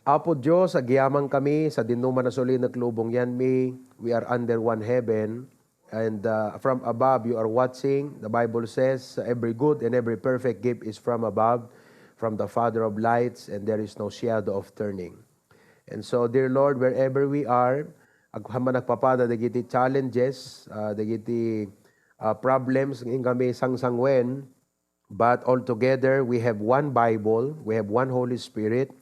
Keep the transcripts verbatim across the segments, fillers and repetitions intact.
Apo Dios, agyamankami sadino man a sulinek lubong yanmi. We are under one heaven, and, uh, from above you are watching. The Bible says, "Every good and every perfect gift is from above, from the Father of lights, and there is no shadow of turning." And so, dear Lord, wherever we are, ag-, man agpapada dagiti challenges, uh, dagiti, uh, problems nga kami sangsangwen, but all together, we have one Bible, we have one Holy Spirit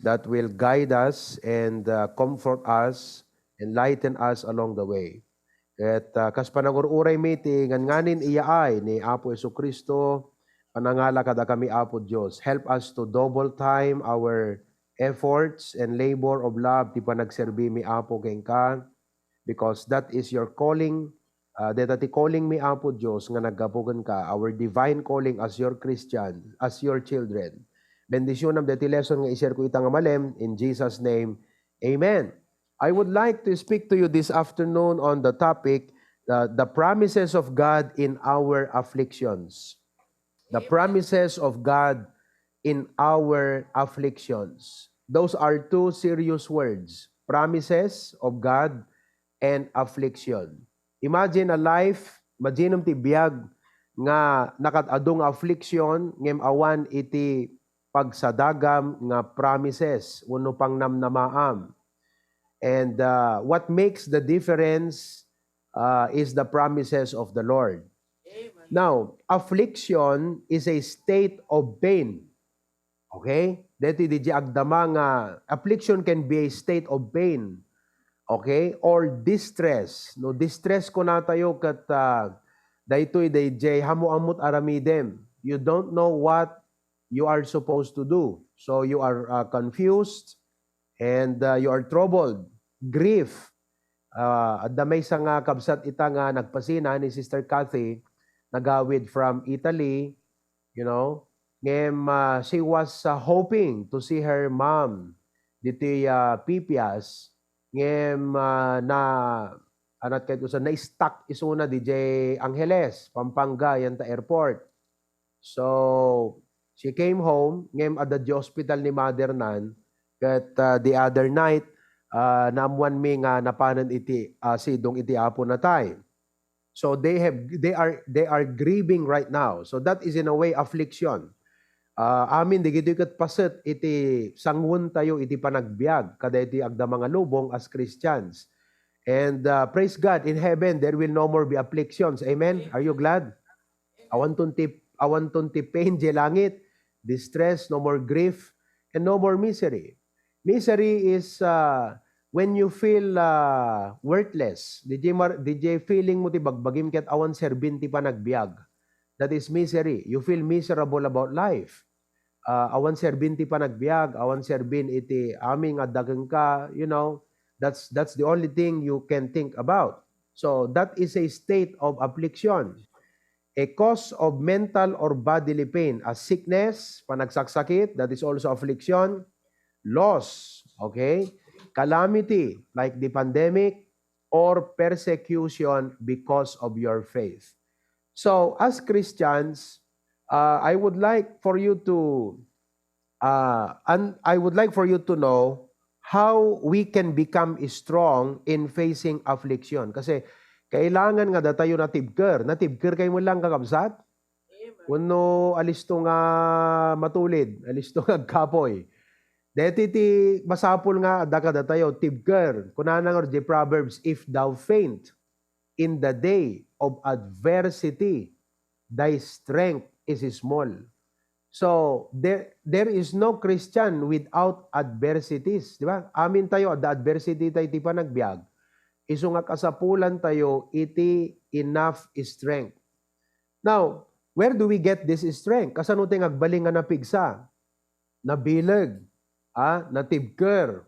that will guide us and, uh, comfort us, enlighten us along the way. Ket, uh, kas panangur-uraymi ti ngan-nganin iyaay ni Apo Jesu-Cristo, panangala kadakami, Apo Dios. Help us to double time our efforts and labor of love ti panagserbimi, Apo, kenka, because that is your calling. Uh, deta ti callingmi, Apo Dios, nga naggapu kenka, our divine calling as your Christian, as your children. Bendisyonam deti lesson nga i-share ko ita nga malem. In Jesus' name, amen. I would like to speak to you this afternoon on the topic, uh, the promises of God in our afflictions. The promises of God in our afflictions. Those are two serious words, promises of God and affliction. Imagine a life, imaginem ti biag nga nakad-adu nga affliction, ngem awan iti pagsadagam nga promises wenno pangnamnamaam. And, uh, what makes the difference, uh, is the promises of the Lord. Now, affliction is a state of pain. Okay? Deti di agdama nga affliction can be a state of pain. Okay? Or distress. No, distress kunatayo ket, uh, daytoy D J, hamu-ammot aramidem. You don't know what you are supposed to do. So you are, uh, confused and, uh, you are troubled. Grief. Uh, adda maysa nga kabsat ita nga nagpasina ni Sister Kathy, nagawid from Italy, you know, ngem, uh, she was, uh, hoping to see her mom ditoy, uh, Pipias, ngem, uh, na, anat kay usa, na-stuck isuna D J Angeles, Pampanga, yan ta airport. So, she came home, ngem adda di hospital ni mother nan, ket, uh, the other night, uh, naammuanmi nga napanen iti, uh, sidong iti Apo natay. So they have, they are, they are grieving right now. So that is in a way affliction. Uh, amin dagitoy ket paset iti sanguen tayo iti panagbiag kada iti agdama nga lubong as Christians. And, uh, praise God, in heaven there will no more be afflictions. Amen. Are you glad? Awanton ti, awanton ti pain di langit, distress, no more grief, and no more misery. Misery is, uh, when you feel, uh, worthless. D J mar-, D J feeling mo ti bagbagim ket awan serbin ti panagbiag. That is misery. You feel miserable about life. Uh, awan serbin ti panagbiag, awan serbin iti amin nga adda kenka, you know, that's, that's the only thing you can think about. So that is a state of affliction. A cause of mental or bodily pain, as sickness, panagsaksakit, that is also affliction, loss, okay, calamity like the pandemic, or persecution because of your faith. So, as Christians, uh, I would like for you to, uh, and I would like for you to know how we can become strong in facing affliction. Kasi kailangan nga datayo natibker. Natibker kayo mo lang, kakabsat? Wenno alisto nga matulid, alisto nga agkapoy. Deti ti masapul nga adda kadatayo, tibker. Kunana nga di Proverbs, "If thou faint in the day of adversity, thy strength is small." So, there, there is no Christian without adversities, di ba? Amin tayo, adda adversity tayo ti panagbiag. Isu nga kasapulan tayo iti enough strength. Now, where do we get this strength? Kasano ti nga agbalin nga napigsa? Nabileg, ah, natibker,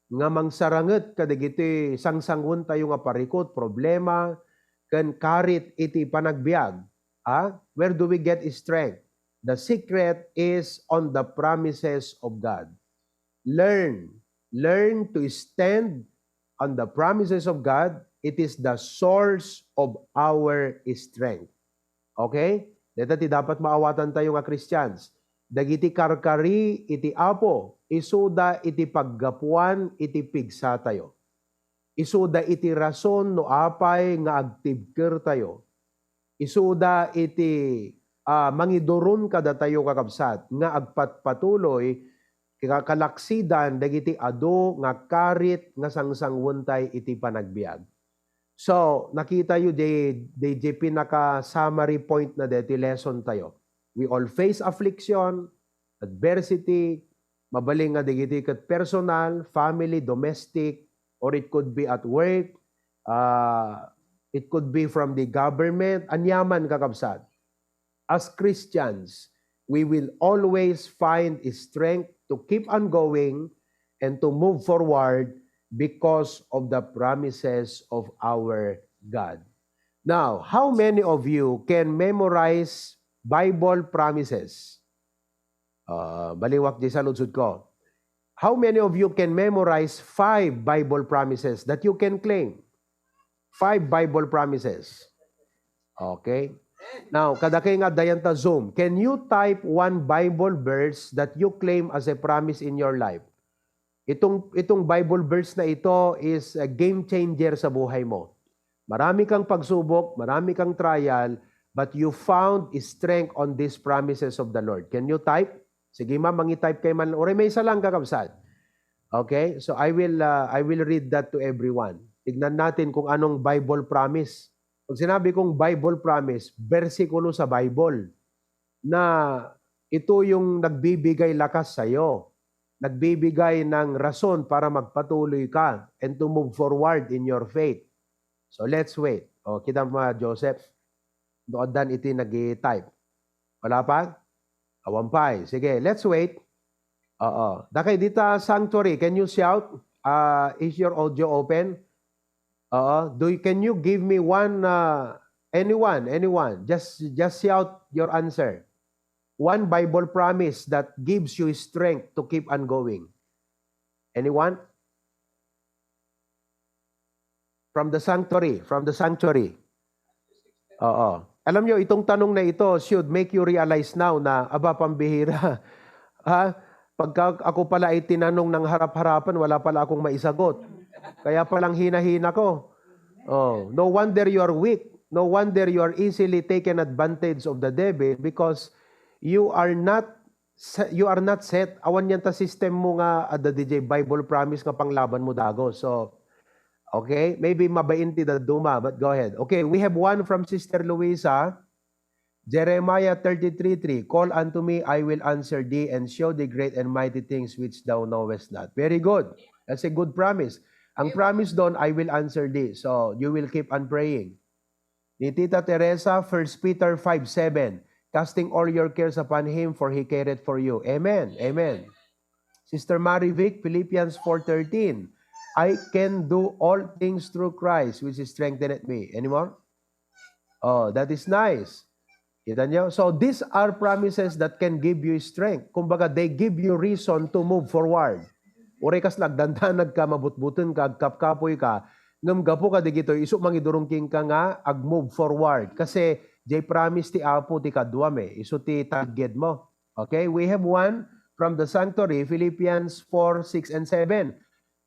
nga mangsaranget kadagiti sangsanguentayo nga parikut, problema, ken karit iti panagbiag. Ah, where do we get strength? The secret is on the promises of God. Learn. Learn to stand on the promises of God. It is the source of our strength. Okay? Deta ti dapat maawatan tayo nga Christians. dagiti karkari iti Apo, isuda iti paggapuan iti pigsatayo. Isuda iti rason no apay nga agtibkertayo. Isuda iti, ah, mangiduron kadatayo, kakabsat, nga agpatpatuloy ka-, kalaksidan dagiti adu nga karit nga sangsangwentay iti panagbiag. So, nakitayo di, di, di pinaka-summary point na deti lesson tayo. We all face affliction, adversity, mabalin nga dagiti ket personal, family, domestic, or it could be at work, uh, it could be from the government, aniaman, kakabsat. As Christians, we will always find strength to keep on going and to move forward because of the promises of our God. Now, how many of you can memorize Bible promises? Ah, baliwak di saludsod ko. How many of you can memorize five Bible promises that you can claim? Five Bible promises. Okay? Now, kadakay nga adda ta Zoom, can you type one Bible verse that you claim as a promise in your life? Itong, itong Bible verse na ito is a game changer sa buhay mo. Marami kang pagsubok, marami kang trial, but you found strength on these promises of the Lord. Can you type? Sige, ma'am, mangi-type kayo man. Uray, maysa lang, kakabsat. Okay? So, I will, uh, I will read that to everyone. Tignan natin kung anong Bible promise. Pag sinabi kong Bible promise, bersikulo sa Bible na ito yung nagbibigay lakas sa'yo, nagbibigay ng rason para magpatuloy ka and to move forward in your faith. So, let's wait. O, kita mo, Joseph? No, addan iti nag-type. Wala pa? Awan pa eh. Sige, let's wait. Oo. Dakay dita sanctuary, can you shout? Uh, is your audio open? Oo. Do you, can you give me one, uh, anyone, anyone? Just, just shout your answer. One Bible promise that gives you strength to keep on going. Anyone? From the sanctuary, from the sanctuary. Oo. Alam nyo, itong tanong na ito should make you realize now na, aba, pambihira. Ha? Pagka ako pala ay tinanong ng harap-harapan, wala pala akong maisagot. Kaya palang hina-hina ko. Oh, no wonder you are weak. No wonder you are easily taken advantage of the devil because you are not se-, you are not set. Awan yan ta system mo nga adda D J Bible promise nga panglaban mo dago. So, okay, maybe mabain ti dadduma, but go ahead. Okay, we have one from Sister Luisa. Jeremiah thirty-three three, "Call unto me, I will answer thee and show thee great and mighty things which thou knowest not." Very good. That's a good promise. Ang promise doon, "I will answer thee." So, you will keep on praying. Ni Tita Teresa, First Peter five seven, "Casting all your cares upon him, for he careth for you." Amen. Amen. Sister Marivic, Philippians four thirteen, "I can do all things through Christ, which strengtheneth me." Anymore? Oh, that is nice. Kita nyo? So, these are promises that can give you strength. Kumbaga, they give you reason to move forward. Uray kas nagdandanag ka, mabutbuten ka, agkapkapoy ka, ngem gapu ka digitoy, isu mangidurong kenka nga ag-move forward. Kasi, jay promise ti Apo ti kaduam eh. Isu ti target mo. Okay, we have one from the sanctuary, Philippians four six and seven.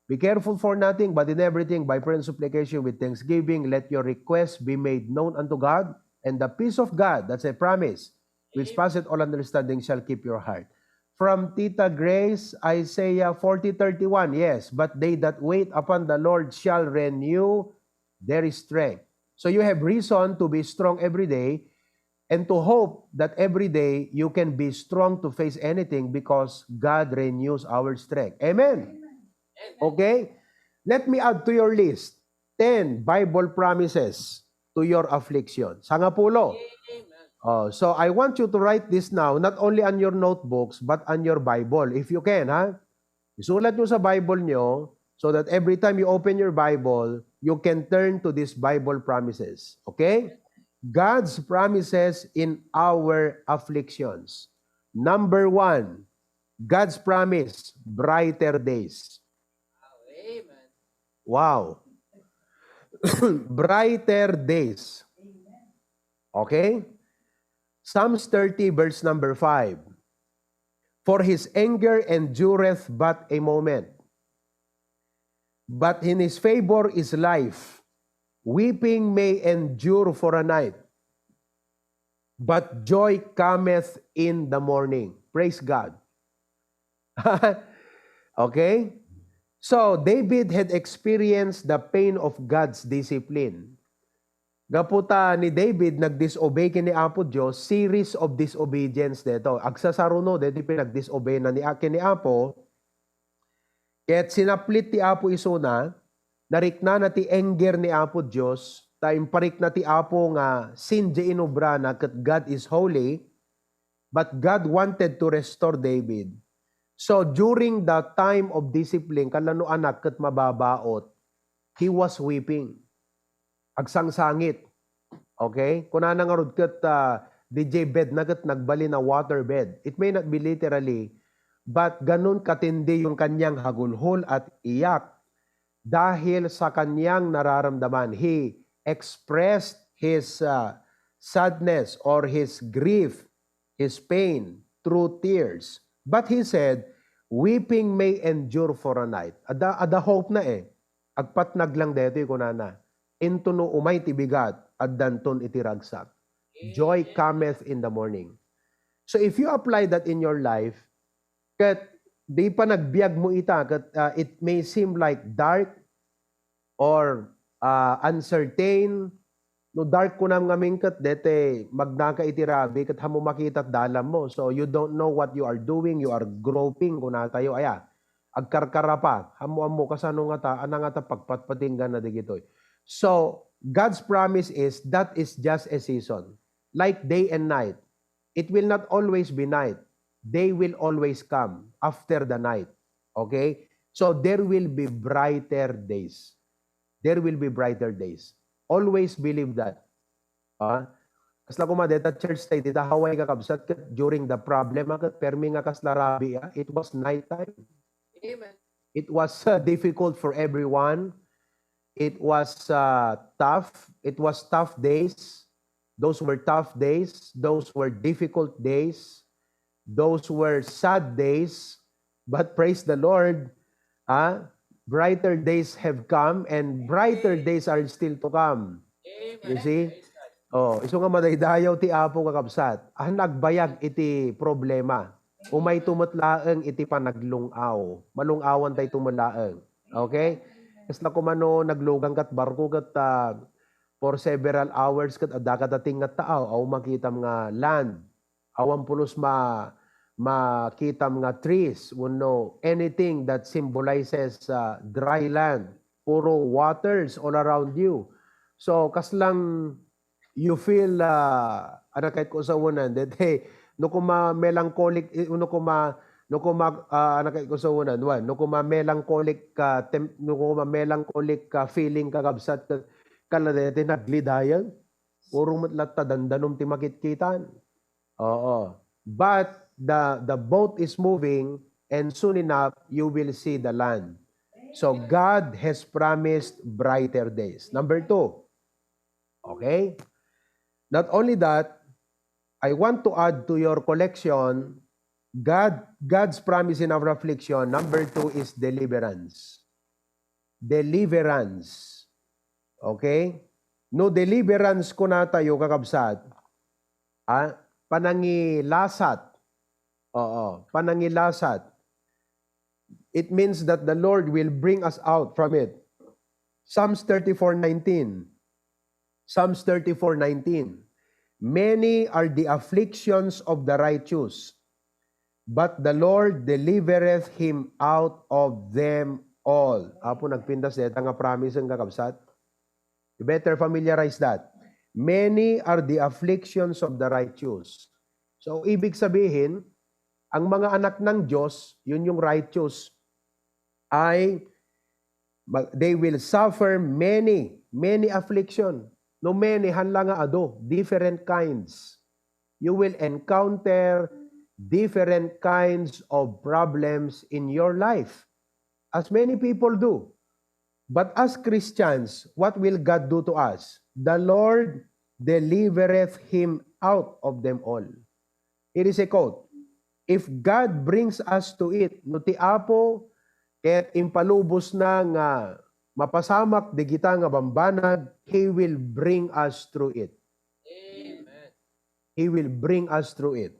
"Be careful for nothing, but in everything, by prayer and supplication with thanksgiving, let your requests be made known unto God, and the peace of God," that's a promise, "which passeth all understanding shall keep your heart." From Tita Grace, Isaiah forty thirty-one, yes, "But they that wait upon the Lord shall renew their strength." So you have reason to be strong every day and to hope that every day you can be strong to face anything because God renews our strength. Amen. Okay? Let me add to your list ten Bible promises to your affliction. Sangapulo. Oh, so I want you to write this now, not only on your notebooks, but on your Bible, if you can, ha? Isulat nyo sa Bible nyo so that every time you open your Bible, you can turn to these Bible promises. Okay? God's promises in our afflictions. Number one, God's promise, brighter days. Wow. Brighter days. Okay? Psalms thirty, verse number five. For his anger endureth but a moment, but in his favor is life. Weeping may endure for a night, but joy cometh in the morning. Praise God. Okay? So, David had experienced the pain of God's discipline. Gapu ta ni David nag-disobey ken ni Apo Dios, series of disobedience daytoy. Agsasaruno daytoy pinag-disobey na ni, ken ni Apo. Ket sinaplit ti Apo isuna, nariknana ti anger ni Apo Dios, ta imparikna ti Apo nga sin diay inobrana ket God is holy, but God wanted to restore David. So during the time of discipline, kasla no anak ket mababaut, he was weeping. Agsangsangit. Okay? Kunana ngarud ket, ah, diay bedna ket nagbalin a water bed. It may not be literally, but ganun katindi yung kanyang hagulhol at iyak. Dahil sa kanyang nararamdaman, he expressed his, ah, sadness or his grief, his pain through tears. But he said, "Weeping may endure for a night." Adda, adda hope na eh. Agpatnag lang daytoy kunana. Intono umay ti bigat, addanton iti ragsak. Joy cometh in the morning. So if you apply that in your life, ket di panagbiagmo ita, ket, ah, it may seem like dark or, ah, uncertain, no dark kunam ngamin ket dete magnaka iti rabi ket ammo makita ti dalanmo. So you don't know what you are doing, you are groping, kunatayo, aya. Agkarkarapa, ammo-ammo, kasano ngata, ana ngata pagpatpatingganna dagitoy. So, God's promise is that is just a season. Like day and night. It will not always be night. Day will always come after the night. Okay? So, there will be brighter days. There will be brighter days. Always believe that. Ah, kasla koma deta church tayo, deta Hawaii, kakabsat, ket during the problem, ah, ket permi nga kasla rabi, ah, it was night time. Amen. It was, uh, difficult for everyone. It was, uh, tough. It was tough days. Those were tough days. Those were difficult days. Those were sad days. But praise the Lord, ah, brighter days have come and brighter days are still to come. You see? Oh, isu nga madaydayaw ti Apo, kakabsat. Ah, nagbayag iti problema. Umayto met laeng iti panaglung-aw. Malung-awan tayto met laeng. Okay? Kasla koma no naglugang kat barko ket, ah, for several hours ket adda ka dating nga taaw, aw makitam nga land. Awan pulos ma-, makitam nga trees, wenno anything that symbolizes, ah, dry land. Puro waters all around you. So, kaslang you feel, ah, ano kahit ko sa unan, that, hey, no kuma melancholic, eh, no kuma, no kuma, ah, ano kahit ko sa unan, wan, no kuma melancholic, ah, tem-, no kuma melancholic, ah, feeling, kakabsat, ka-, kala dete naglidayan. Puro met latta dandanom ti makitkitan. Oo. But the, the boat is moving, and soon enough, you will see the land. So God has promised brighter days. Number two. Okay? Not only that, I want to add to your collection, God, God's promise in our affliction. Number two is deliverance. Deliverance. Okay? No deliverance kunatayo, kakabsat, ah, panangilasat. Oo, panangilasat. It means that the Lord will bring us out from it. Psalms thirty-four nineteen. Psalms thirty-four nineteen. "Many are the afflictions of the righteous, but the Lord delivereth him out of them all." Apo, nagpintas deta nga promise, kakabsat. You better familiarize that. "Many are the afflictions of the righteous." So, ibig sabihin, ang mga anak ng Diyos, yun yung righteous, ay ma-, they will suffer many, many affliction. No many, han la nga adu, different kinds. You will encounter different kinds of problems in your life, as many people do. But as Christians, what will God do to us? "The Lord delivereth him out of them all." It is a quote. If God brings us to it, no ti Apo ket impalubosna nga mapasamak digita nga bambanag, He will bring us through it. Amen. He will bring us through it.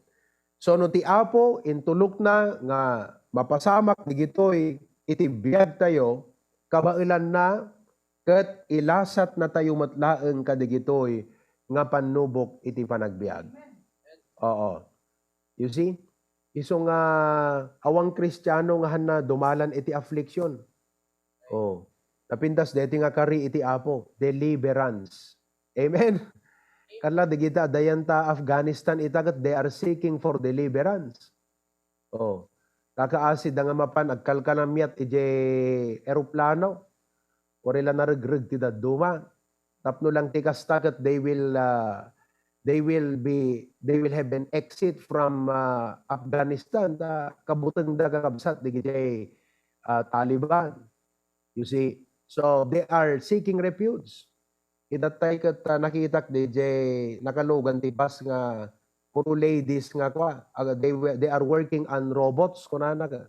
So no ti Apo intulokna nga mapasamak digitoy iti biagtayo, kabaelanna ket ilasatnatayo met laeng kadigitoy nga pannubok iti panagbiag. Oo. You see? Isu nga awan Kristiano nga hanna dumalan iti affliction. Oh. Napintas deti nga kari iti Apo, deliverance. Amen. Kala digita dayanta Afghanistan ita ket they are seeking for deliverance. Oh. Kakaasi da nga mapan agkalkalamiat ijay eroplano. Kuri la naregreg ti dadduma. Tapno lang ti kasta ket they will uh, they will be they will have an exit from uh, Afghanistan ta kabutengda kakabsat digiti uh, Taliban. You see? So they are seeking refuge. Idattay ket uh, nakitak DJ nakalugan ti bus nga puro ladies nga kwa. Aga, they, were- they are working on robots kunana ka.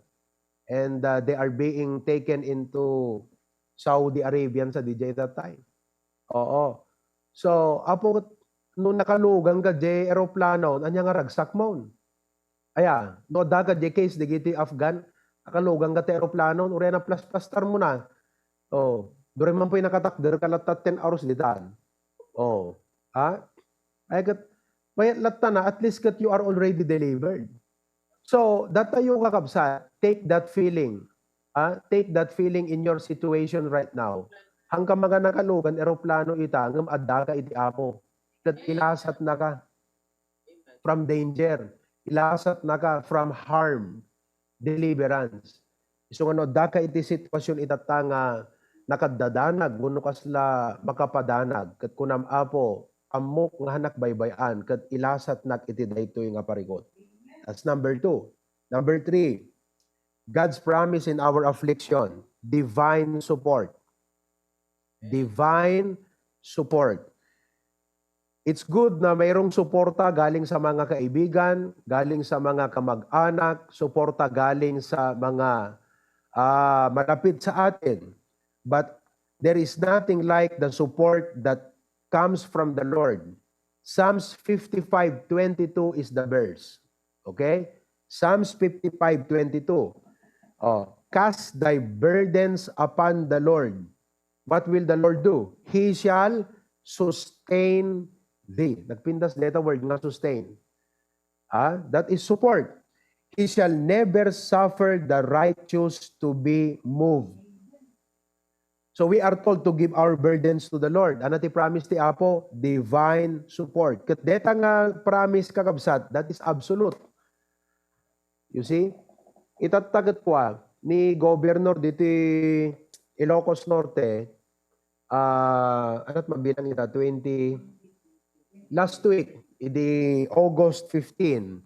And uh, they are being taken into Saudi Arabian sa DJ that time. Oo. So, apo, no nakalugan ka di eroplano, anya nga ragsak mo? Aya, no da ka di case, digiti Afghan, nakalugan ka ti eroplano, uray na plus-plastar mo na. Oh, duray man po yung nakatakder ka latta ten hours ditan. Oh, ha? Ay kat, mayat latta na, at least kat you are already delivered. So, datayo kakabsat, take that feeling. Ah, take that feeling in your situation right now. Hangka maga nakalugan eroplano ita, ngem adda ka iti Apo. Ket ilasatnaka from danger. Ilasatnaka from harm, deliverance. Isu nga no, adda ka iti sitwasyon itatta nga nakadadanag, wenno kasla makapadanag, ket kunam, Apo, ammok nga hanak baybay-an, ket ilasatnak iti daytoy nga parigot. That's number two. Number three, God's promise in our affliction, divine support. Divine support. It's good na mayroong suporta galing sa mga kaibigan, galing sa mga kamag-anak, suporta galing sa mga ah, malapit sa atin. But there is nothing like the support that comes from the Lord. Psalms fifty-five twenty-two is the verse. Okay? Psalms fifty-five twenty-two. Oh, cast thy burdens upon the Lord. What will the Lord do? He shall sustain thee. Nagpintas deta word nga sustain. Ah, that is support. He shall never suffer the righteous to be moved. So we are told to give our burdens to the Lord. Ano ti promise ti Apo? Divine support. Ket deta nga promise, kakabsat, that is absolute. You see? Itatta ket kua ni Governor diti Ilocos Norte, ah, anat mabilang ita, twenty, last week, idi August fifteen,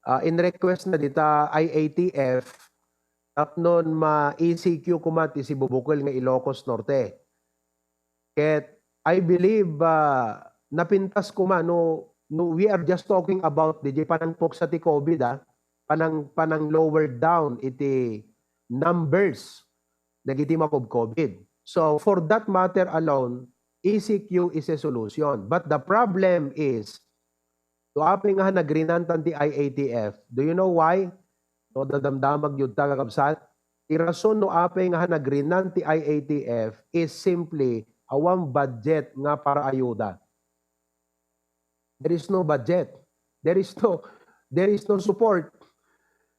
ah, in request na dita I A T F, tapnon ma-E C Q koma ti sibubukel nga Ilocos Norte. Ket I believe, ah, napintas koma no, no we are just talking about di panangpuksa ti COVID, ah, panang, panang lower down iti numbers dagiti makub-COVID. So for that matter alone, E C Q is a solution. But the problem is, no apay nga nagrinantan ti I A T F. Do you know why? No, dadamdamag yud ta, kakabsat. Ti rason no apay nga nagrinan ti I A T F is simply awan budget nga para ayuda. There is no budget. There is no there is no support.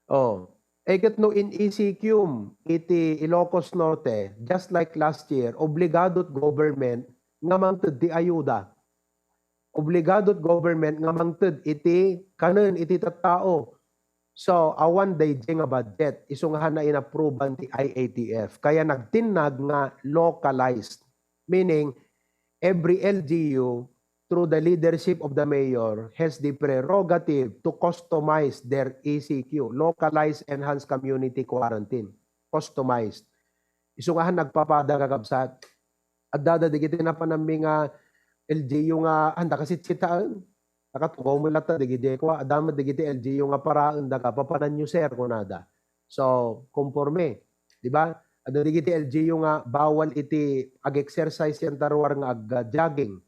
Oh, eh ket no in E C Q iti Ilocos Norte, just like last year, obligado ti government nga mangted ti ayuda. Obligado ti government nga mangted iti kanen iti tattao. So, awan daydiay nga budget, isu nga hanna inapproban ti I A T F. Kaya nagtinnag nga localized. Meaning, every L G U, through the leadership of the mayor, has the prerogative to customize their E C Q, localized enhanced community quarantine. Customized. Isu nga han nagpapada, kakabsat. Adda dagiti napanammi nga L G U nga handa kasitsitaen. Nakatugaw met latta dagiti kua, adda met dagiti L G U nga paraendaka, papananyo, sir, kunada. So, konforme, di ba? Adda dagiti L G U nga bawal iti ag-exercise yan ta ruar nga ag-jogging.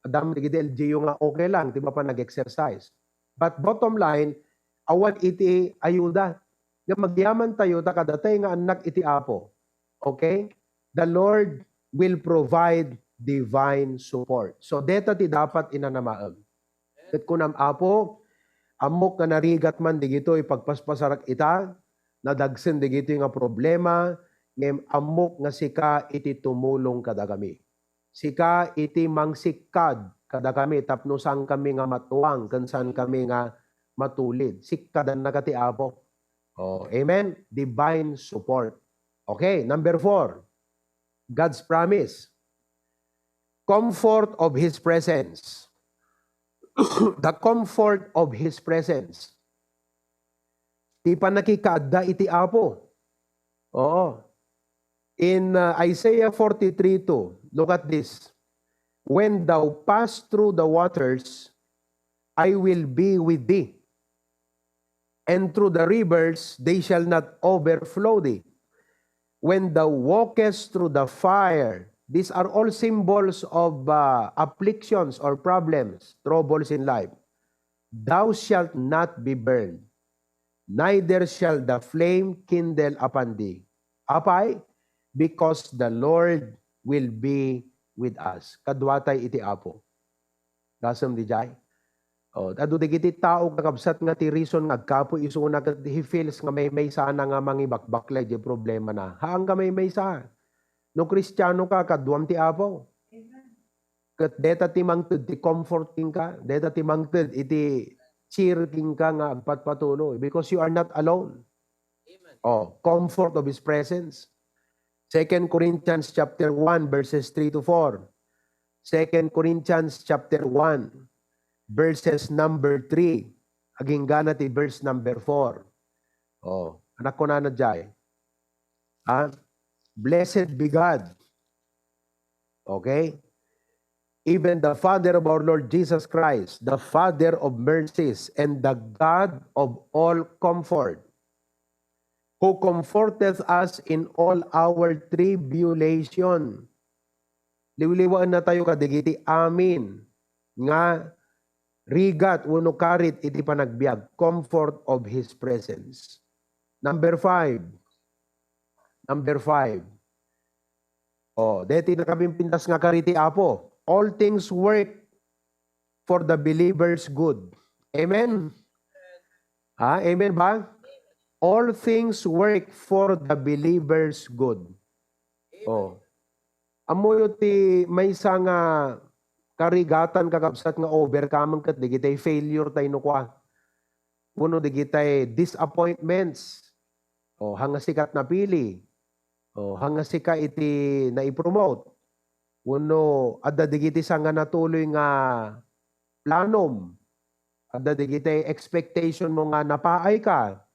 Adda met dagiti L G U nga okay lang, di ba, pa nag-exercise. But bottom line, awan iti ayuda. Nga agyamantayo ta kadatay nga annak iti Apo. Okay? The Lord will provide divine support. So, deta ti dapat inanamaem. Ket kunam, Apo, ammok nga narigat man digitoy pagpaspasarak ita, nadagsen digitoy nga problema, ngem ammok nga sika iti tumulong kadakami. Sika iti mangsikkad kadakami tapno saankami nga matuang ken saankami nga matulid. Sikkadannaka ti Apo. Oh, amen? Divine support. Okay, number four, God's promise. Comfort of His presence. The comfort of His presence. Ti pannakikaadda iti Apo. Oo. In, uh, Isaiah forty-three two, look at this. "When thou pass through the waters, I will be with thee. And through the rivers, they shall not overflow thee. When thou walkest through the fire," these are all symbols of, uh, afflictions or problems, troubles in life. "Thou shalt not be burned, neither shall the flame kindle upon thee." Apay? Because the Lord will be with us. Kaduatay iti Apo. Gasem diay. Oh, adu dagiti tao, kakabsat, nga ti reason nga agkapu isuna ket he feels nga maymaysana nga mangibakbakla iti problema na. Haan ka maymaysa. No Kristiano ka, kaduam ti Apo. Amen. Ket deta ti mangted ti comfort kenka, deta ti mangted iti cheer kenka nga agpatpatuloy because you are not alone. Amen. Oh, comfort of His presence. Second Corinthians chapter one, verses three to four. Second Corinthians chapter one, verses number three. Aginggana ti verse number four. Oh, anak ko na na jay. Ah, blessed be God. Okay? Even the Father of our Lord Jesus Christ, the Father of mercies, and the God of all comfort, who comforteth us in all our tribulation. Liwliwaennatayo kadagiti amin nga rigat wenno karit iti panagbiag, comfort of His presence. Number five. Number five. Oh, deti nakapimpintas nga kari ti Apo. All things work for the believer's good. Amen? Ha? Amen ba? All things work for the believer's good. Oh. Ammoyo ti maysa nga karigatan, kakabsat, nga overcome ket digitay failure tay no kua. Wenno digitay disappointments. O, hanga sikat napili. O, hanga sika iti naipromote. Wenno adda digiti sanga natuloy nga planom. Adda digitay expectation mo nga napaay ka.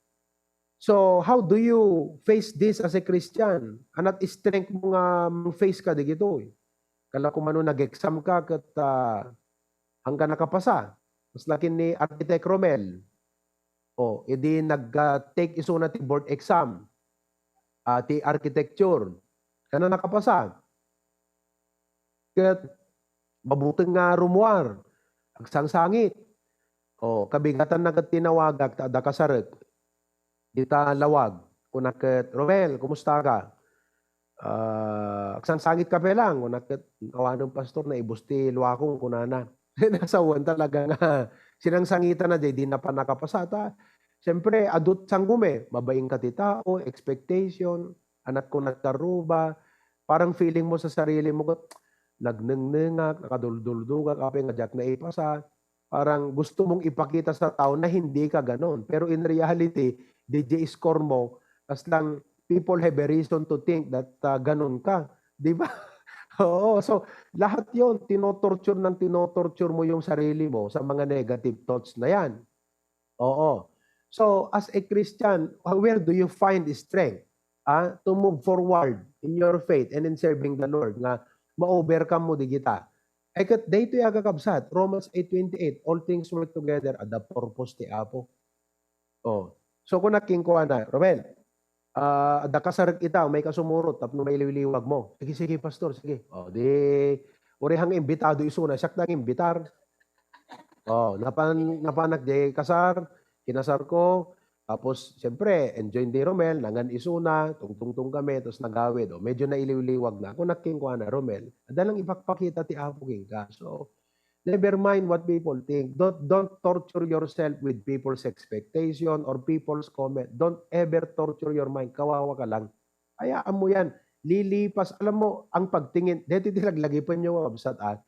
So, how do you face this as a Christian? Anat strength mo nga face ka digitoy? Kala ko mano nag-exam ka ket, ah, hangga nakapasa. Mas lakin ni Architect Romel. O, idi nag, ah, take isuna ti board exam, ah, ti architecture. Kana nakapasa. Ket mabuteng nga rummuar, agsangsangit. O, kabigatanna ket tinawagak ta adda kasarek dita lawag. Kunak ket, "Romel, kumusta ka? Ah, agsangsangit ka pay lang?" Kunak ket, "Awanen, Pastor, naibus ti luakon," kunana. Nasawen talaga nga sinangsangitanna, di, di na pa nakapasa ta. Siyempre, adut sanggume, mabain ka ti tao, expectation, anak ko nagkaruba, parang feeling mo sa sarili mo, ket nagnengnengak, nakadulduldugak, apay nga diak naipasa. Parang gusto mong ipakita sa tao na hindi ka ganon. Pero in reality, D J score mo, as lang people have a reason to think that, ah, ganon ka. Di ba? Oo. So, lahat yon, tinotorture ng tinotorture mo yung sarili mo sa mga negative thoughts na yan. Oo. So, as a Christian, where do you find strength, ah, to move forward in your faith and in serving the Lord nga ma-overcome mo digita? Ay ket daytoy a kakabsat, Romans eight twenty-eight, "All things work together," adda purpose ti Apo. Oh. So, kunak kenkuana, "Romel, ah, adda kasarek ita, umayka sumurot tapno mailiwliwag mo." "Sige, sige, Pastor, sige." Oh, di, uray han nga imbitado isuna, siak nangimbitar. Oh, napan-, napanak diay kasar, kinasarko, tapos, siyempre, enjoy ni Romel, nangan isuna, tungtungtong kami, tapos nagawid. Oh, medyo nailiwliwag na. Kunak kenkuana, "Romel, adda lang ipakpakita ti Apo kenka." So, never mind what people think. Don't, don't torture yourself with people's expectation or people's comment. Don't ever torture your mind. Kawawa ka lang. Hayaan mo yan. Lilipas. Alam mo, ang pagtingin, deti ti laglagipenyo, kabsat, ah.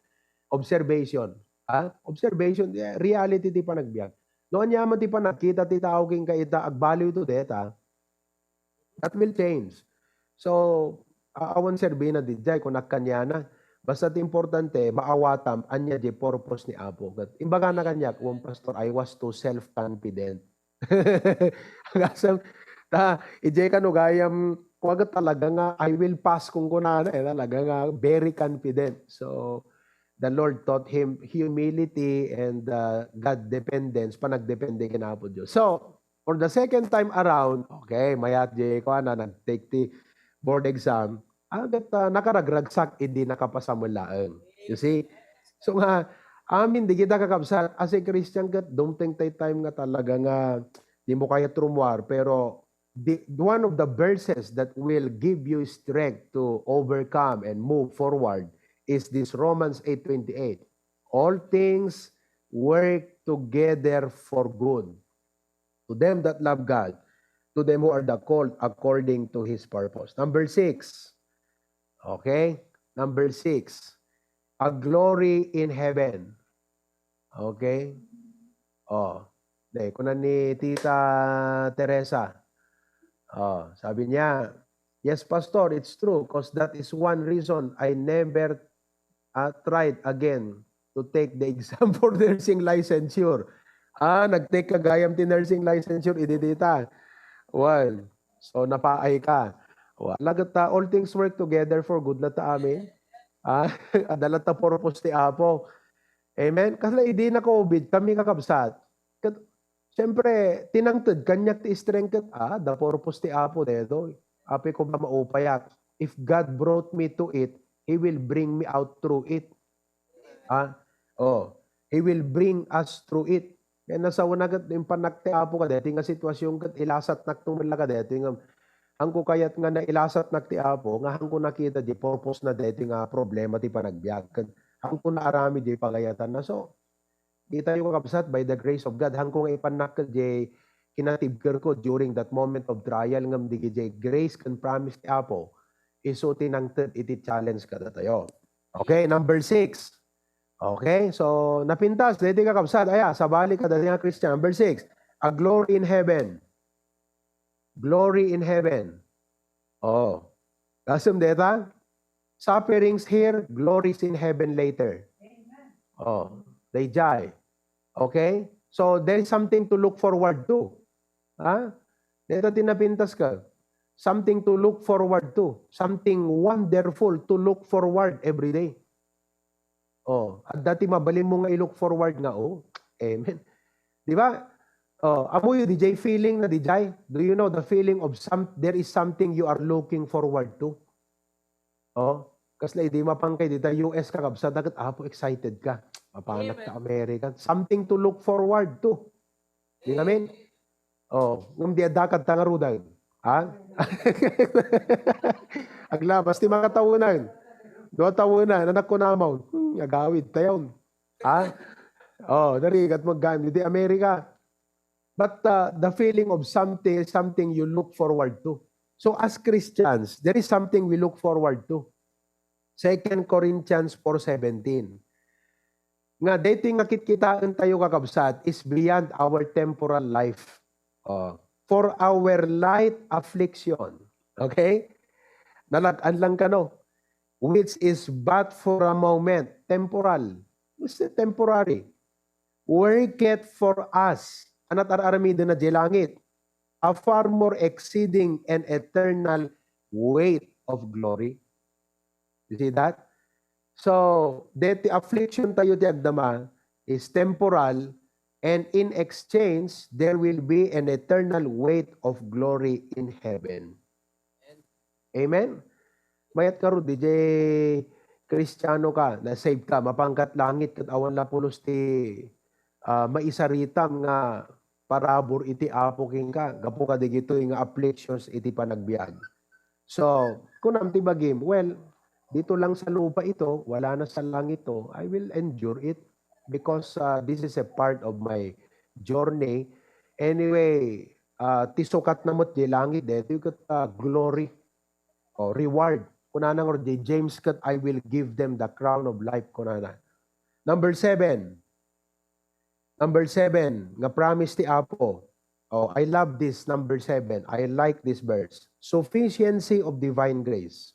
Observation. Ah? Observation, eh, reality ti panagbiag. No, ania man ti panagkita ti tao kenka ita, agbaliwto deta, that will change. So, a-, awan serbina diay, kunak kaniana. Basta ti importante, maawatam, ania diay purpose ni Apo. Ket imbagana kaniak, "Wen, Pastor, I was too self-confident." Agasem, ta, idiay kano gayam, kuwaga talaga nga, "I will pass," kunkunana, eh, talaga nga very confident. So, the Lord taught him humility and, uh, God dependence, panagdepende ken Apo Dios. So, for the second time around, okay, mayat diay kuana, nag-take ti board exam, ah, ket, ah, nakaragragsak idi nakapasa met laeng. You see? So nga, amin dagita kakabsat, as a Christian ket dumteng tay time nga talaga nga di mo kayat rummuar, pero the, one of the verses that will give you strength to overcome and move forward is this Romans eight twenty-eight. "All things work together for good to them that love God, to them who are the called according to His purpose." Number six. Okay? Number six, a glory in heaven. Okay? Oh, de, kuna ni Tita Teresa. Oh, sabi niya, "Yes, Pastor, it's true, 'cause that is one reason I never, ah, tried again to take the exam for nursing licensure." Ah, nag-take ka gayam ti nursing licensure, idi dita. Well, so napaay ka. Wa-, laget ta, all things work together for good latta amin. Ah, adda latta purpose ti Apo. Amen? Kasla idi na-COVID, kami kakabsat. Ket, siyempre, tinangted kaniak ti strength ket, ah, the purpose ti Apo daytoy. Apay ko ba maupayak? If God brought me to it, He will bring me out through it. Ah, oh, He will bring us through it. Kaya nasaona ket impannak ti Apo kadaytoy nga sitwasyon ket ilasatnak to met la kadaytoy nga, hanko kayat nga nailasatnak ti Apo nga hanko nakita di purpose na daytoy nga problema ti panagbiag. Ket hanko naaramid di pagayatanna. So, ditayo kakabsat, by the grace of God, hanko nga ipannak ket di kinatibkerko during that moment of trial ngem di, di grace ken promise ti Apo, isu ti nangted iti challenge kadatayo. Okay, number six. Okay, so napintas, daytoy kakabsat, aya, sabali kadatayo nga Christian. Number six, a glory in heaven. Glory in heaven. Oh. Kasem deta? Sufferings here, glories in heaven later. Oh, daydiay. Okay? So, there is something to look forward to. Ha? Deta ti napintas ka. Something to look forward to. Something wonderful to look forward every day. Oh, adda ti mabalinmo nga i-look forward nga, oh, amen. Di ba? Oh, ammoyo diay feeling na diay? Do you know the feeling of some, there is something you are looking forward to? Oh, kasla idi mapan kay dita U S kakabsat, daket, Apo, excited ka. Mapanak ta America. Something to look forward to. Di amen? Oh, ngem di adda kadta ngaruden. Ha? Aglabas ti makatawenan. Dua tawenan, anak ko naman. Hmm, agawid tayon. Ha? Oh, narigat maggan di Amerika. But, uh, the feeling of something is something you look forward to. So as Christians, there is something we look forward to. Second Corinthians four seventeen. Nga daytoy nga kitkitaentayo, kakabsat, is beyond our temporal life. Oh. For our light affliction. Okay? Nalag-an lang kano. Which is but for a moment. Temporal. It's temporary. Worketh for us. Anat ar-aramiden na di langit. A far more exceeding and eternal weight of glory. You see that? So, deti affliction tayo ti agdama is temporal, and in exchange, there will be an eternal weight of glory in heaven. Amen? Mayat ka rudi, di Kristiano ka, na-save ka, mapangkat langit, ket awan la pulos ti ah, maisaritam nga parabur iti Apo kenka, gapu kadagitoy nga afflictions iti panagbiag. So, kunam ti bagim, well, dito lang sa lupa ito, wala na sa langit to, I will endure it because, ah, this is a part of my journey. Anyway, ah, ti sukatna met di langit, detoy ket, ah, glory o reward. Kunana nga di James ket, "I will give them the crown of life," kunana. Number seven. Number seven, nga promise ti Apo. Oh, I love this number seven. I like this verse. Sufficiency of divine grace.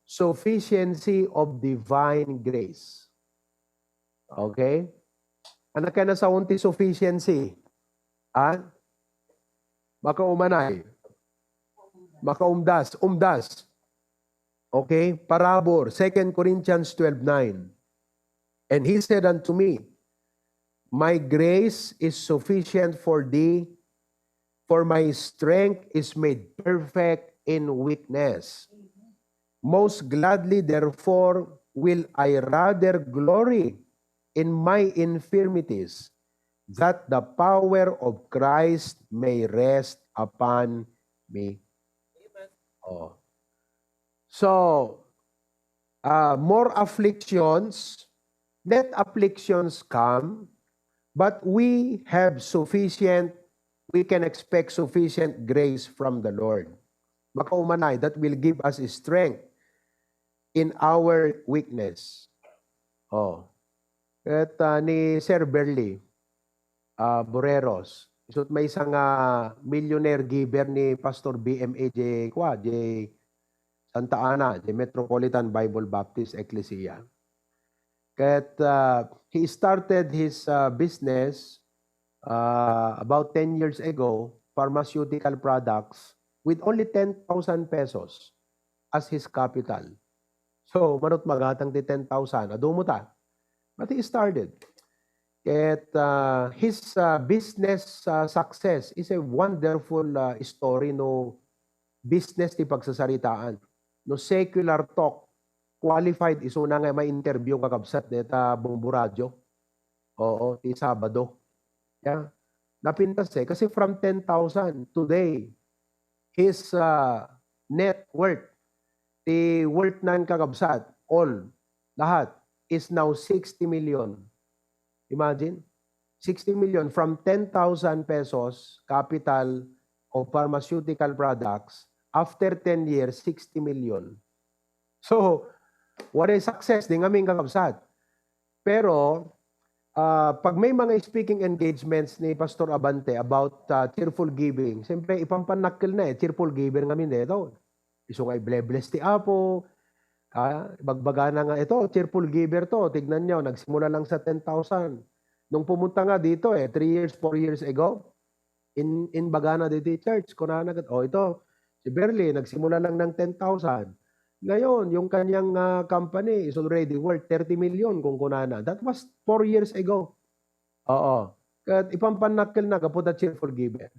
Sufficiency of divine grace. Okay? Ano kaya nasaon ti sufficiency? Ha? Makaumanay. Makaumdas. Umdas. Okay? Parabur. Second Corinthians twelve nine. And he said unto me, "My grace is sufficient for thee, for my strength is made perfect in weakness. Most gladly, therefore, will I rather glory in my infirmities, that the power of Christ may rest upon me." Oh. So, uh, more afflictions, let afflictions come, but we have sufficient, we can expect sufficient grace from the Lord. Makaumanay, that will give us strength in our weakness. Oh. At uh, ni Sir Berly, uh, Boreros, isut maysa nga millionaire giver ni Pastor B M A J kwa, J Santa Ana, J Metropolitan Bible Baptist Ecclesia. Ket, uh, he started his, uh, business, uh, about ten years ago, pharmaceutical products, with only ten thousand pesos as his capital. So, manut magatang ti ten thousand, adu mo ta. But he started. Ket, uh, his, uh, business, uh, success is a wonderful, uh, story no business ti pagsasaritaan. No secular talk, qualified isuna nga ma-interview kakabsat deta Bombo Radio. Oo, ti Sabado. Yeah. Napintas eh. Kasi from ten thousand today, his, uh, net worth, ti worth nan kakabsat, all, lahat, is now sixty million. Imagine, sixty million from ten thousand pesos capital of pharmaceutical products, after ten years, sixty million. So, what a success, di ngamin kakabsat. Pero, ah, pag may mga speaking engagements ni Pastor Abante about, ah, cheerful giving, siyempre, ipampannakkel na eh, cheerful giver ngamin dito. Isu nga i-bless ti Apo, ah, ibagbaga na nga ito, cheerful giver to. Tignan nyo, nagsimula lang sa ten thousand. Nung pumunta nga dito eh, three years, four years ago, in, in bagana dito church, kunana ket, oh, ito, si Berly, nagsimula lang ng ten thousand. Ngayon, yung kanyang, ah, company is already worth thirty million kung kunana. That was four years ago. Oo. Ket ipampannakkel na gapu ta cheerful giver.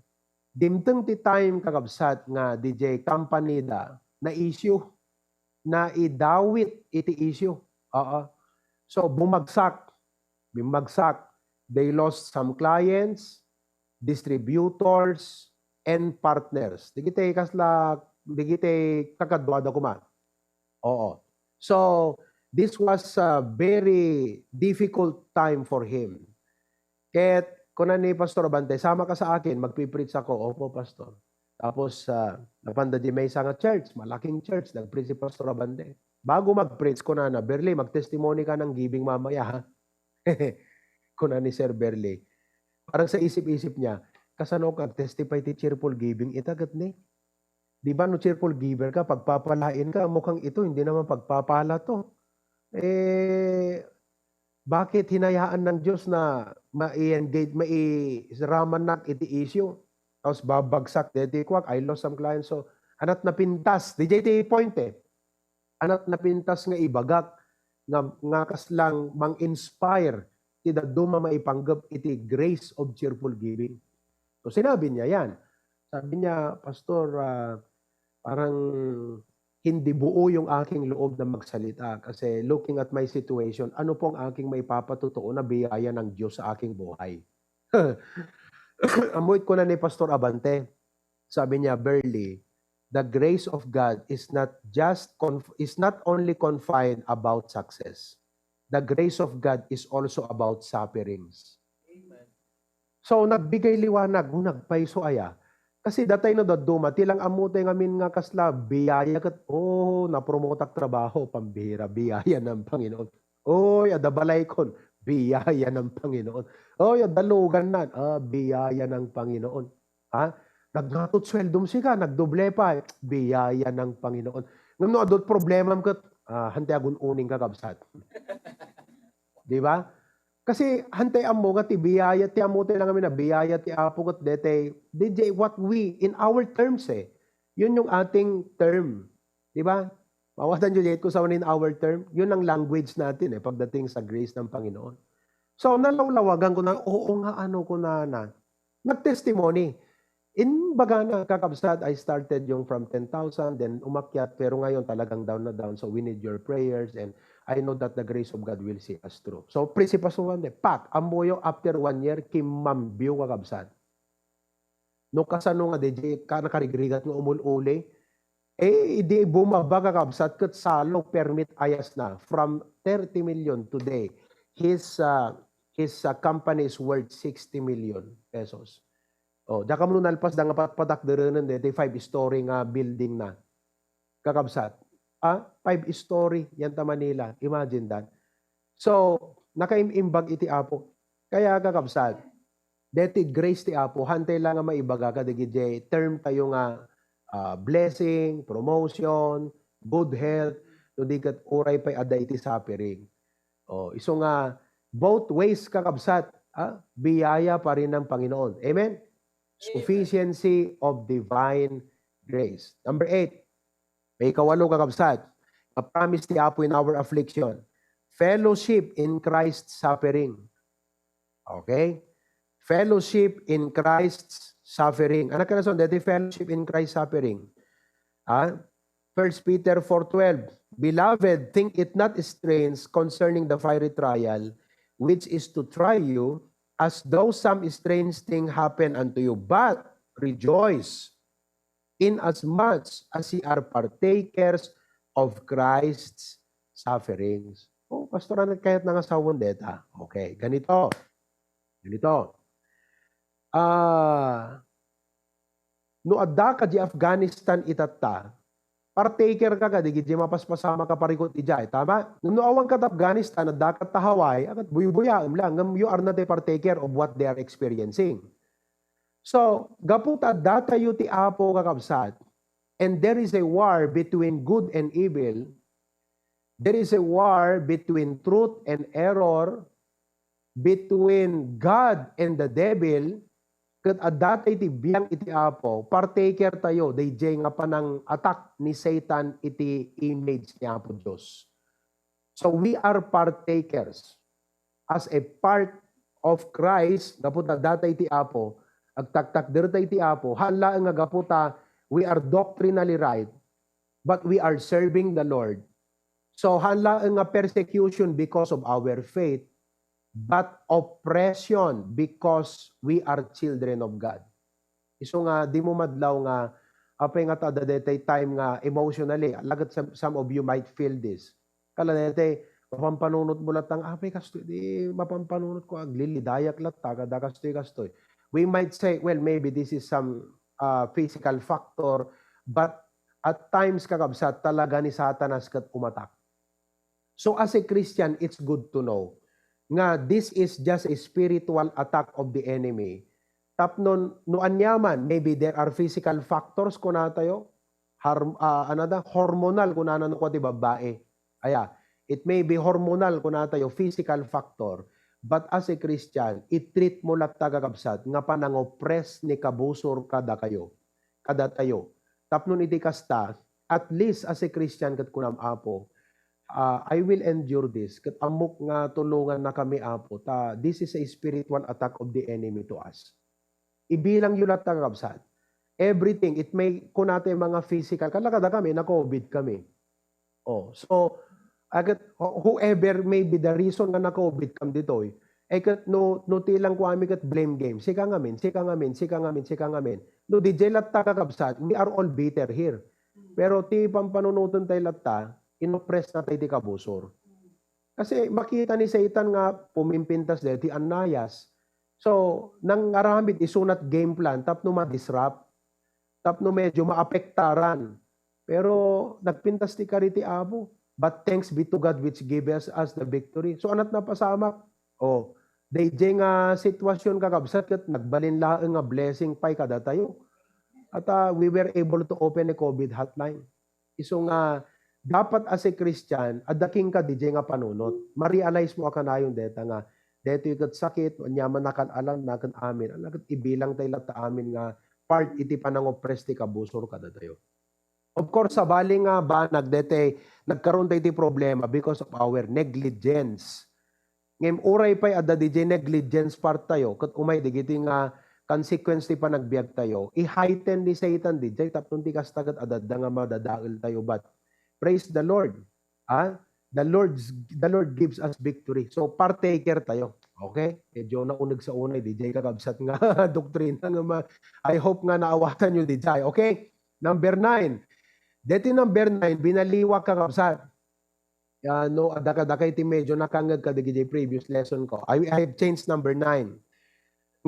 Dimteng ti time, kakabsat, nga D J company da na issue, na idawit iti issue. Oo. So, bumagsak. Bimmagsak. They lost some clients, distributors, and partners. Digiti kasla, digiti kakaduada kuma. Oo. So, this was a very difficult time for him. Ket kuna ni Pastor Abante, "Sama ka sa akin, magpi-preach ako." "Opo, Pastor." Tapos, ah, napanda di maysa nga church, malaking church, nag-preach si Pastor Abante. Bago mag-preach, kunana, "Berly, mag-testimony ka ng giving mamaya, ha?" Kuna ni Sir Berly. Parang sa isip-isip niya, "Kasano ka testify ti cheerful giving ita, ket ni? Di ba no cheerful giver ka, pagpapalain ka, mukhang ito, hindi naman pagpapala to. Eh, bakit hinayaan ng Diyos na mai-engage, maisraman na iti issue?" Tapos babagsak, deti kwak, "I lost some clients." So, anat napintas. Di jay ti point eh. Ania ti napintas nga ibagak nga, nga kasla mang-inspire ti dadduma maipanggep iti grace of cheerful giving. So, sinabi niya yan. Sabi niya, "Pastor, ah, parang hindi buo yung aking loob na magsalita kasi looking at my situation, ano pong aking maipapatutuo na biyaya ng Diyos sa aking buhay?" Ammo it kuna ni Pastor Abante, sabi niya, "Burley, the grace of God is not just conf-, is not only confined about success. The grace of God is also about sufferings." Amen. So, nagbigay liwanag, nagpayso aya. Kasi datay no dadduma, ti lang ammo tay ngamin nga kasla, biyaya ket, oh, napromotak trabaho, pambihira, biyaya ng Panginoon. Oy, adda balaykon, biyaya ng Panginoon. Oy, adda lugan nan, ah, biyaya ng Panginoon. Ha? Nagngatot sweldom sika, nagdoble pa, biyaya ng Panginoon. Ngem no adda problemam ket, ah, hantay agun-uning kakabsat. Di ba? Kasi hantay ammo nga ti biyaya, ti ammo tay lang amin a biyaya ti Apo ket detay, D J, what we, in our terms eh. Yun yung ating term. Di ba? Mawatan nyo dito sa in our term, yun ang language natin eh, pagdating sa grace ng Panginoon. So, nalawlawagan ko na, oo nga, ano ko na na. Nag-testimony. In baga na, kakabsat, I started yung from ten thousand, then umakyat, pero ngayon talagang down na down. So, we need your prayers, and I know that the grace of God will see us through. So, prinsipasuan eh, pak, ammoyo after one year, kimambyo, kakabsat. No kasano nga D J, ka nakarigrigat nga umul-uli, eh, idi bumaba, kakabsat, ket salo, permit ayas na. From thirty million today, his, uh, his, uh, company is worth sixty million pesos. Oh, diak ammo no nalpas da nga patpatakderenen deti five-story nga building na. Kakabsat. Ah, five-story, yan ta Manila. Imagine that. So, nakaim-imbag iti Apo. Kaya, kakabsat, deti grace ti Apo, hantay lang nga maibaga kadagiti term tayo nga, ah, blessing, promotion, good health, no di ket uray pay adda iti suffering. Oh, isu nga, both ways, kakabsat, ah, biyaya pa rin ng Panginoon. Amen? Amen. Sufficiency of divine grace. Number eight, may kawalo, kakabsat, a promise ti Apo in our affliction. Fellowship in Christ's suffering. Okay? Fellowship in Christ's suffering. Ano ka na son? Dati fellowship in Christ's suffering. Ah? First Peter four twelve, "Beloved, think it not strange concerning the fiery trial which is to try you, as though some strange thing happen unto you, but rejoice in as much as ye are partakers of Christ's sufferings." Oh, Pastor, ano kayat na nga sawon deta? Okay, ganito. Ganito. Ah, no adda ka di Afghanistan itatta, partaker ka kadi gidi mapaspasama ka parikot idiay, tama? Ngem no awan ka Afghanistan, adda ka ta Hawaii, agat buybuyaem lang, ngem you are not a partaker of what they are experiencing. So, gapu ta adda tayo ti Apo, kakabsat, and there is a war between good and evil, there is a war between truth and error, between God and the devil, ket adda tay ti biang iti Apo, partaker tayo daydiay nga panang-attack ni Satan iti image ni Apo Dios. So we are partakers as a part of Christ, gapu ta adda tay ti Apo, agtaktakder tay ti Apo, haan laeng nga gapu ta we are doctrinally right, but we are serving the Lord. So, haan laeng nga persecution because of our faith, but oppression because we are children of God. Isu nga, di mo madlaw nga, apay nga ta, adda daytay time nga emotionally, laget some, some of you might feel this. Kala daytay, mapampanunot mo latang, apay kastoy, di mapampanunot ko, aglilidayak latta, kada kastoy, kastoy. We might say, well, maybe this is some, uh, physical factor, but at times, kakabsat, talaga ni Satanas ket umatak. So, as a Christian, it's good to know nga this is just a spiritual attack of the enemy. Tapno, no aniaman, maybe there are physical factors, kunatayo, har-, ah, ano da, hormonal, kunana no kua ti babbai. Aya, it may be hormonal, kunatayo, physical factor. But as a Christian, i-treat mo latta, kakabsat, nga panangoppress ni kabusor kadakayo, kadatayo. Tapno iti kasta, at least as a Christian, ket kunam, Apo, ah, I will endure this. Ket ammok nga tulongannakami, Apo, ta this is a spiritual attack of the enemy to us. Ibilangyo latta, kakabsat. Everything, it may, kunata yung mga physical, kalakada kami, na-covid kami. Oh, so, agad, whoever may be the reason nga na-covid kam ditoy, eh, ket no, no ti lang ko ami ket blame game. Sika ngamin, sika ngamin, sika ngamin, sika ngamin. No, D J latta, kakabsat, we are all bitter here. Pero ti pampanunoten tay latta, inoppress na tay ti kabusor. Kasi makita ni Satan nga pumimpintas daytoy Ananias. So, nangaramid isunat game plan tapno ma-disrupt, tapno medyo maapektaran. Pero nagpintas ti kari ti Apo. But thanks be to God which gave us, us the victory. So, anat napasamak? Oh, dayjay nga sitwasyon, kakabsat, ket nagbalin laeng nga blessing pay kadatayo. At, ah, we were able to open a COVID hotline. Isu nga, dapat as a Christian, adda kenka dayjay nga panunot. Ma-realize mo a kanayon dayta nga, daytoy ket sakit, aniaman nakal-alanna ken amin. Ala ket ibilang tay latta amin nga part iti panangoppress ti kabusor kadatayo. Of course, sabali nga banag daytay nagkaroon tay ti problema because of our negligence. Ngem uray pay adda dayjay negligence part tayo, ket umay dagiti nga consequence ti panagbiag tayo, i-heighten ni Satan dayjay tapno ti kasta ket adda nga madadael tayo. But praise the Lord. Ah, the Lord's, the Lord gives us victory. So, partaker tayo. Okay? Medyo nauneg sa unay, dayjay, kakabsat, nga doktrina nga ma-, I hope nga naawatan nyo dayjay. Okay? Number nine. Deti number nine, binaliwak, kakabsat. Ah, no, adda kadakay ti medyo nakangeg kadagiti previous lesson ko. I, I have changed number nine.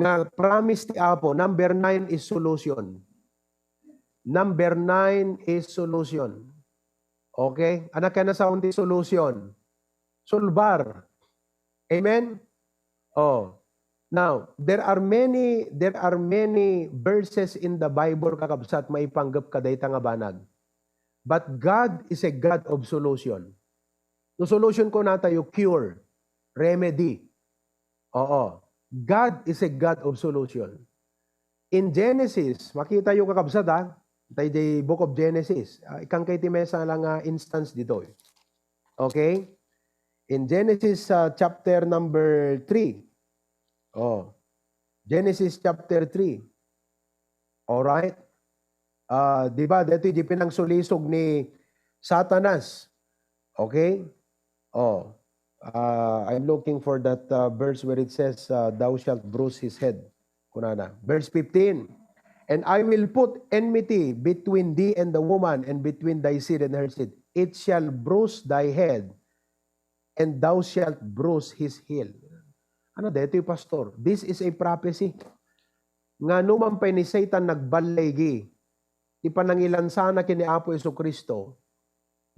Nga promise ti Apo, number nine is solution. Number nine is solution. Okay? Ania ken a sound ti solution? Sulbar. Amen? Oh. Now, there are many, there are many verses in the Bible, kakabsat, maipanggep kadayta nga banag. But God is a God of solution. No solution, kunatayo, cure, remedy. Oo. God is a God of solution. In Genesis, makita yo, kakabsat, ha? Tay di book of Genesis. Ah, ikkan kay ti maysa lang nga instance ditoy. Okay? In Genesis, ah, chapter number three. Oh. Genesis chapter three. All right? Ah, di ba, dito di pinangsulisog ni Satanas. Okay? Oh. Ah, I'm looking for that, ah, verse where it says, ah, "Thou shalt bruise his head." Kunana, verse fifteen, "And I will put enmity between thee and the woman, and between thy seed and her seed. It shall bruise thy head, and thou shalt bruise his heel." Ano daytoy, Pastor? This is a prophecy. Nga numan pay ni Satan nagballigi ti panangilansana ken ni Apo Jesu-Cristo,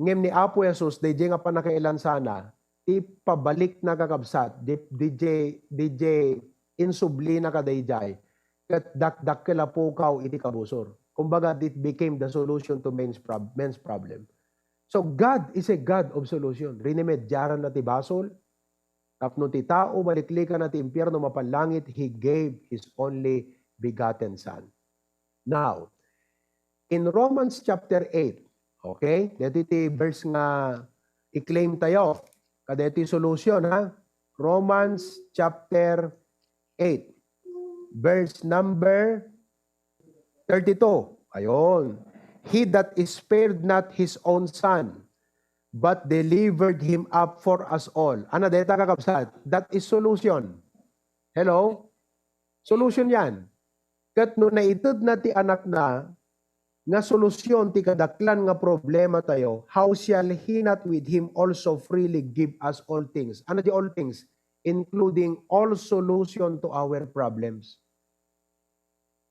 ngem ni Apo Jesus, dayjay nga pannakailansana, ti pabalikna, kakabsat, di, dayjay, dayjay insublina kadayjay, ket dakdakkel a pukaw iti kabusor. Kumbaga, it became the solution to men's prob-, men's problem. So, God is a God of solution. Rinimedyaranna ti basol, tapno ti tao maliklikanna ti impierno, mapanlangit, He gave His only begotten Son. Now, in Romans chapter eight, okay? Daytoy ti verse nga i-claim tayo. Kadaytoy solution, ha? Romans chapter eight, verse number thirty-two. Ayon. "He that spared not his own son, but delivered him up for us all." Ano dayta, kakabsat? That is solution. Hello? Solution yan. Ket no naitedna ti anakna nga solusyon ti kadaklan nga problema tayo, how shall he not with him also freely give us all things? Ano ti all things? Including all solution to our problems.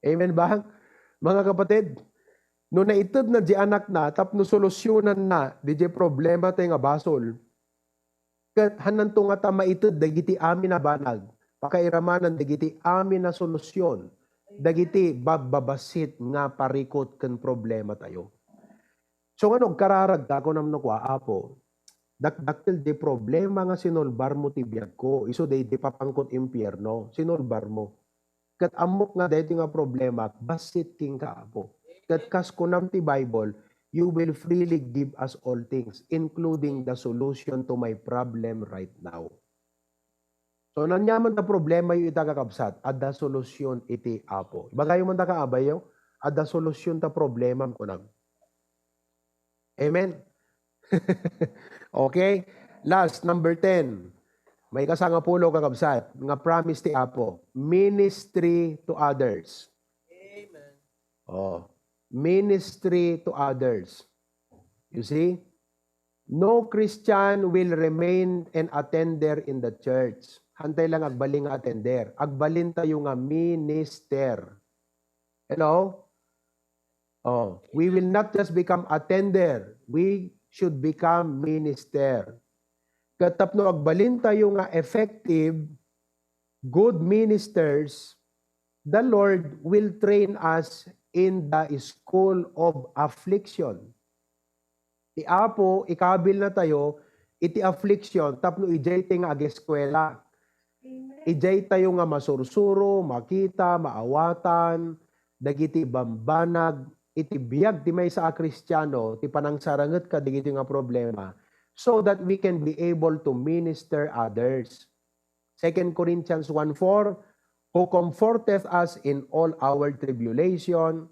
Amen ba? Mga kapatid, no naitedna di anakna tapno solusyonanna di, di problema tayo nga basol, ket hananto ngata maited dagiti amin a banag, pakairamanan dagiti amin a solusyon dagiti babbabassit nga parikut ken problema tayo. So, ngano agkararagka, kunam no kua, Apo, dakdakkel di problema nga sinolbar mo ti biag ko, isu di, di papangkot impierno, sinolbar mo. Ket ammok nga daytoy nga problema, bassit kenka, Apo. Ket kas kunam ti Bible, you will freely give us all things, including the solution to my problem right now. So, naniaman ta problema yu ita, kakabsat, adda solusyon iti Apo. Ibagayo man ta ka, abayo, adda solusyon ta problemam, kunam. Amen? Okay? Last, number ten. May kasangapulo, kakabsat, nga promise ti Apo. Ministry to others. Amen. Oh, ministry to others. You see? No Christian will remain an attender in the church. Hantay lang agbalin nga attender. Agbalin tayo nga minister. Hello? Oh, we will not just become attender. We should become minister. Ket tapno agbalin tayo nga effective, good ministers, the Lord will train us in the school of affliction. Ti Apo, ikabil na tayo iti affliction tapno idiay ti nga ageskwela. Idiay tayo nga masursuro, makita, maawatan dagiti bambanag iti biag ti maysa a Kristiano, ti panangsaranget kadagiti nga problema, so that we can be able to minister others. Second Corinthians one four, "Who comforteth us in all our tribulation,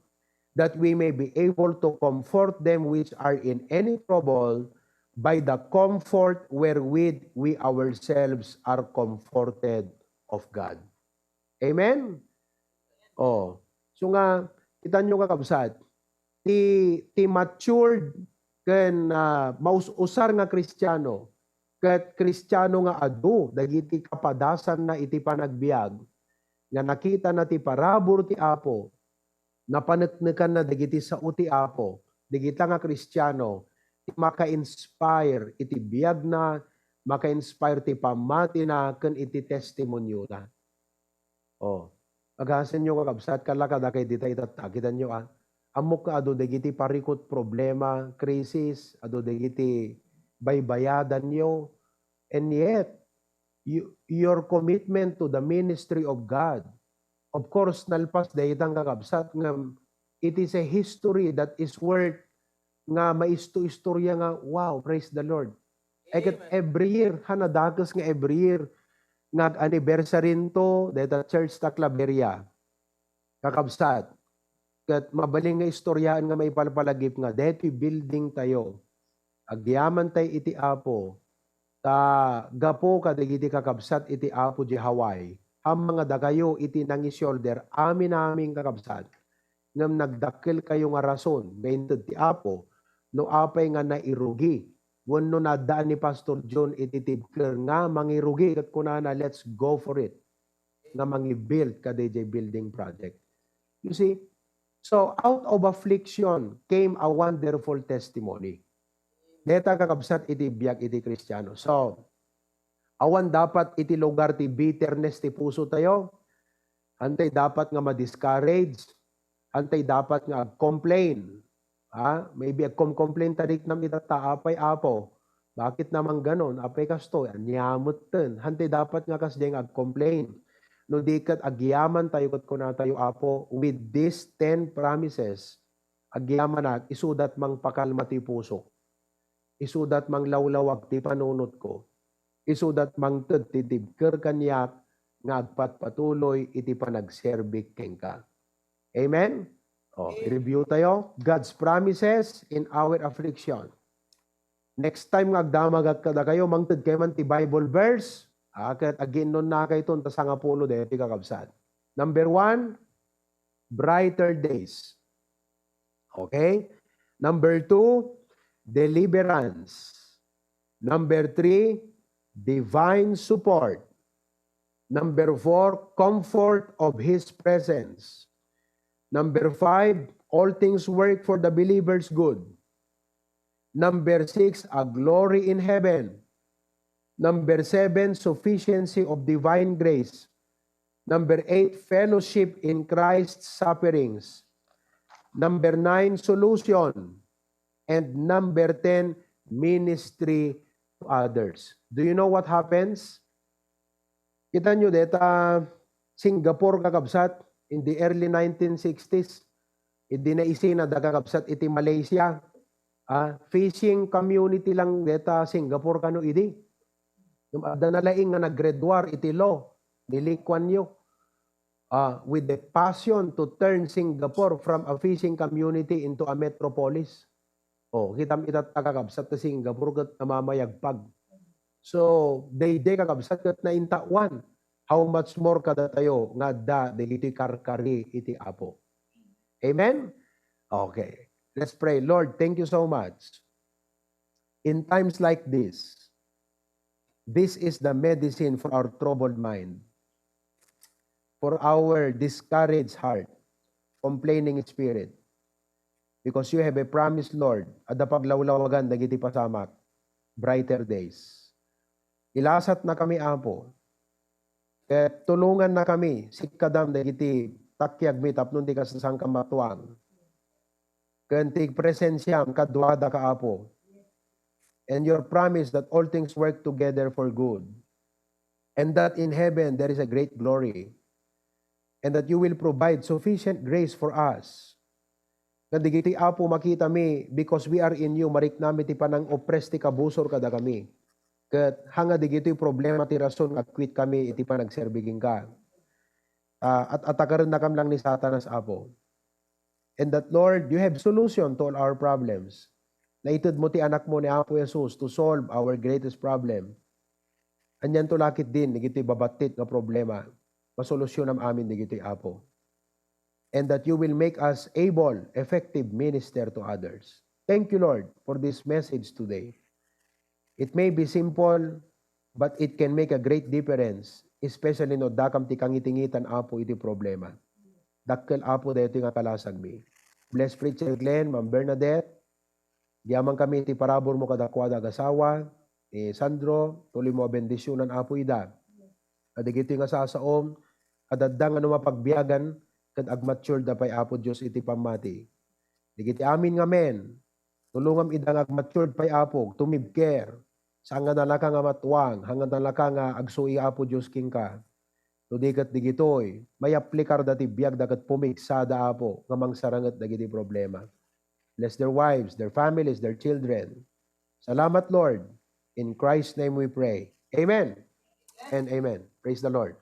that we may be able to comfort them which are in any trouble by the comfort wherewith we ourselves are comforted of God." Amen? Oh. So nga, kita nyo, kakabsat, ti, ti matured ken, ah, maus-usar nga Kristiano, ket Kristiano nga adu dagiti kapadasanna iti panagbiag, nga nakitana ti parabur ti Apo, napaneknekanna dagiti sao ti Apo, dagita nga Kristiano, ti maka-inspire iti biagna, maka-inspire ti pammatina ken iti testimoniona. Oh, agasenyo, kakabsat, kalla kadakay dita itatta, kitanyo, a? Ammok nga adu dagiti parikut, problema, krisis, adu dagiti baybayadanyo, and yet, you, your commitment to the ministry of God, of course, nalpas daytan, kakabsat, ngem it is a history that is worth nga maisto-istorya nga, wow, praise the Lord. Eh, ket every year, ha, nadakes nga every year nga ag-anniversary-nto dayta church ta Claveria. Kakabsat, ket mabalin nga istoryaen nga maipalpalagip nga daytoy building tayo, agyaman tay iti Apo, ta gapu kadagiti kakabsat iti Apo di Hawaii, ammong nga dakayo iti nangisolder amin-amin, kakabsat, ngem nagdakkelkayo nga rason nga inted ti Apo no apay nga nairugi wenno naddaan ni Pastor John iti tibker nga mangirugi ket kunana, "Let's go for it," nga mangibuild kadaydiay building project. You see? So, out of affliction came a wonderful testimony. Deta, kakabsat, iti biag iti Kristiano. So, awan dapat iti lugar ti bitterness ti puso tayo. Hantay dapat nga ma-discourage. Hantay dapat nga ag-complain. Ha? Maybe agkom-complain ta riknam itatta, "Apay, Apo, bakit naman ganon? Apay kastoy, ania metten?" Hantay dapat nga kasdiay nga ag-complain. No di ket agyaman tayo ket kuna tayo, "Apo, with these ten promises, agyamanak, isudat mangpakalma ti pusok. Isudat manglawlawag ti panunotko. Isudat mangted ti tibker kaniak nga agpatpatuloy iti panagserbik kenka." Amen? Oh, i-review tayo. God's promises in our affliction. Next time nga agdamagak kadakayo, mangted kayo man ti Bible verse, ah, ket aginnonnakayton ta sangapulo daytoy, kakabsat. Number one, brighter days. Okay? Number two, deliverance. Number three, divine support. Number four, comfort of His presence. Number five, all things work for the believer's good. Number six, a glory in heaven. Number seven, sufficiency of divine grace. Number eight, fellowship in Christ's sufferings. Number nine, solution. And number ten, ministry to others. Do you know what happens? Kita nyo, deta Singapore, kakabsat, in the early nineteen sixties, idi naisina da, kakabsat, iti Malaysia. Ah, fishing community lang deta Singapore kano idi. Ngem adda na laeng nga naggraduar iti law ni Lee Kuan Yew, ah, with the passion to turn Singapore from a fishing community into a metropolis. Oh, kitam itatta, kakabsat, ti Singapore ket namamayagpag. So, daydiay, kakabsat, ket naintawan. How much more kadatayo nga adda dagitoy karkari iti Apo? Amen? Okay. Let's pray. Lord, thank you so much. In times like this, this is the medicine for our troubled mind, for our discouraged heart, complaining spirit. Because you have a promise, Lord, adda paglawlawagan dagiti pasamak, brighter days. Ilasatnakami, Apo, ket tulongannakami, sikkadam dagiti takiagmi tapno dika sangkamatuang. Ken ti presensiam kaduadaka, Apo. And your promise that all things work together for good. And that in heaven there is a great glory. And that you will provide sufficient grace for us. Nga dagiti, Apo, makitami, because we are in you, mariknami ti panang-oppress ti kabusor kadakami. Ket hanga dagitoy problema ti rason nga agkuitkami iti panagserbi kenka. Ah, at atakarennakam lang ni Satanas, Apo. And that, Lord, you have solution to all our problems. Naited mo ti Anak mo ni Apo Jesus to solve our greatest problem. Anianto la ketdin dagitoy babattit nga problema, masolusyonam amin dagitoy, Apo. And that you will make us able, effective minister to others. Thank you, Lord, for this message today. It may be simple, but it can make a great difference, especially no dakam ti kangitingitan, Apo, iti problema. Dakkel, Apo, daytoy nga kalasagmi. Bless Preacher Glenn, Ma'am Bernadette, Diaman kami iti parabur mo kadakuada agasawa, ni Sandro, tuloy mo a bendisionan, Apo, ida. Kadagitoy nga sasaom, adda nga no mapagbiagan, ket agmatured da pay, Apo Dios, iti pammati. Dagiti amin nga men, tulongam ida nga agmatured pay, Apo, tumibker, saan nga nalaka nga matuang, saan nga nalaka nga agsui, Apo Dios, kenka. No di ket digitoy, mayaplikar da ti biagda ket pumigsada, Apo, nga mangsaranget dagiti problema. Bless their wives, their families, their children. Salamat, Lord. In Christ's name we pray. Amen and amen. Praise the Lord.